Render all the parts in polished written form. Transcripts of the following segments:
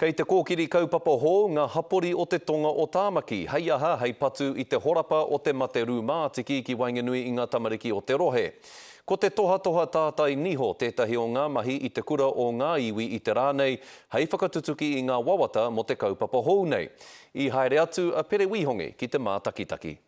Kei te kōkiri kaupapa hou ngā hapori o te tonga o Tāmaki, hei aha, hei patu i te horapa o te mate rūmātiki ki waenganui i ngā tamariki o te rohe. Ko te tohatoha tātai niho tētahi o ngā mahi i te kura o ngā iwi i te rā nei hei whakatutuki i ngā wawata mō te kaupapa hou nei. I haere atu a Pere Wīhongi ki te mātakitaki.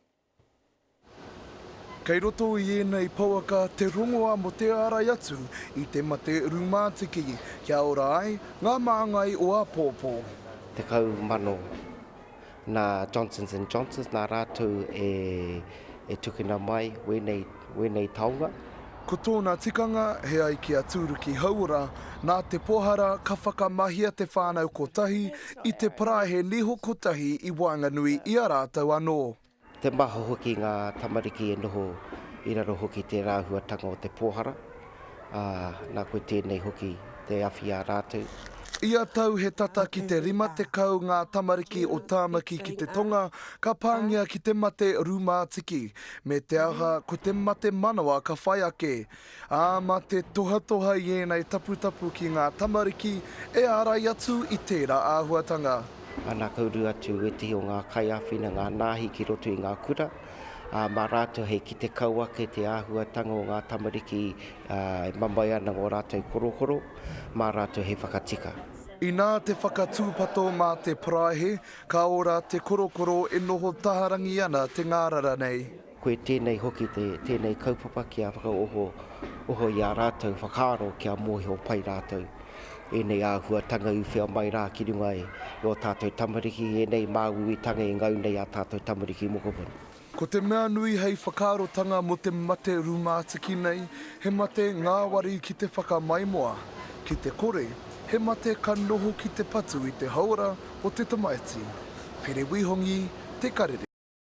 Kei roto i ēnei pouaka te rongoa mō te ārai atu i te mate rūmātiki, kia ora ai ngā māngai o āpōpō. 10,000 nā Johnsons and Johnsons, nā rātou e tukuna mai wēnei, wēnei taonga. Ko tōna tikanga, he ai ki a Tūruki Hauora, nā te pohara ka whakamahia te whānau kotahi i te paraehe niho kotahi i waenganui i a rātou anō. Te maha hoki ngā tamariki e noho i raro hoki tērā āhuatanga o te pōhara, ā, nā koe tēnei hoki te awhi a rātou. Ia tau he tata ki te 50 ngā tamariki o Tāmaki ki te Tonga ka pāngia ki te mate rūmātiki, me te aha ko te mate manawa ka whai ake. Ā, mā te tohatoha i ēnei taputapu ki ngā tamariki e ārai atu i tērā āhuatanga. Ana ka uru atu ētehi o ngā kaiāwhina, ngā nāhi ki roto i ngā kura, ā, mā rātou hei kite kau ake te āhuatanga o ngā tamariki e mamae ana ngō rātou korokoro, mā rātou hei whakatika. Inā te whakatūpato mā te paraehe, ka ora te korokoro e noho taharangi ana te ngārara nei. Koe tēnei hoki te, tēnei kaupapa kia whakaoho oho i ā rātou whakaaro kia mōhio pai rātou ēnei āhuatanga i whea mai rā ki runga i ō tātou tamariki, ēnei māuiuitanga e ngau nei ā tātou tamariki mokopuna. Ko te mea nui hei whakaarotanga mō te mate rūmātiki nei, he mate ngāwari ki te whakamaimoa. Ki te kore, he mate ka noho ki te patu i te hauora o te tamaiti. Pere Wihongi, Te Karere.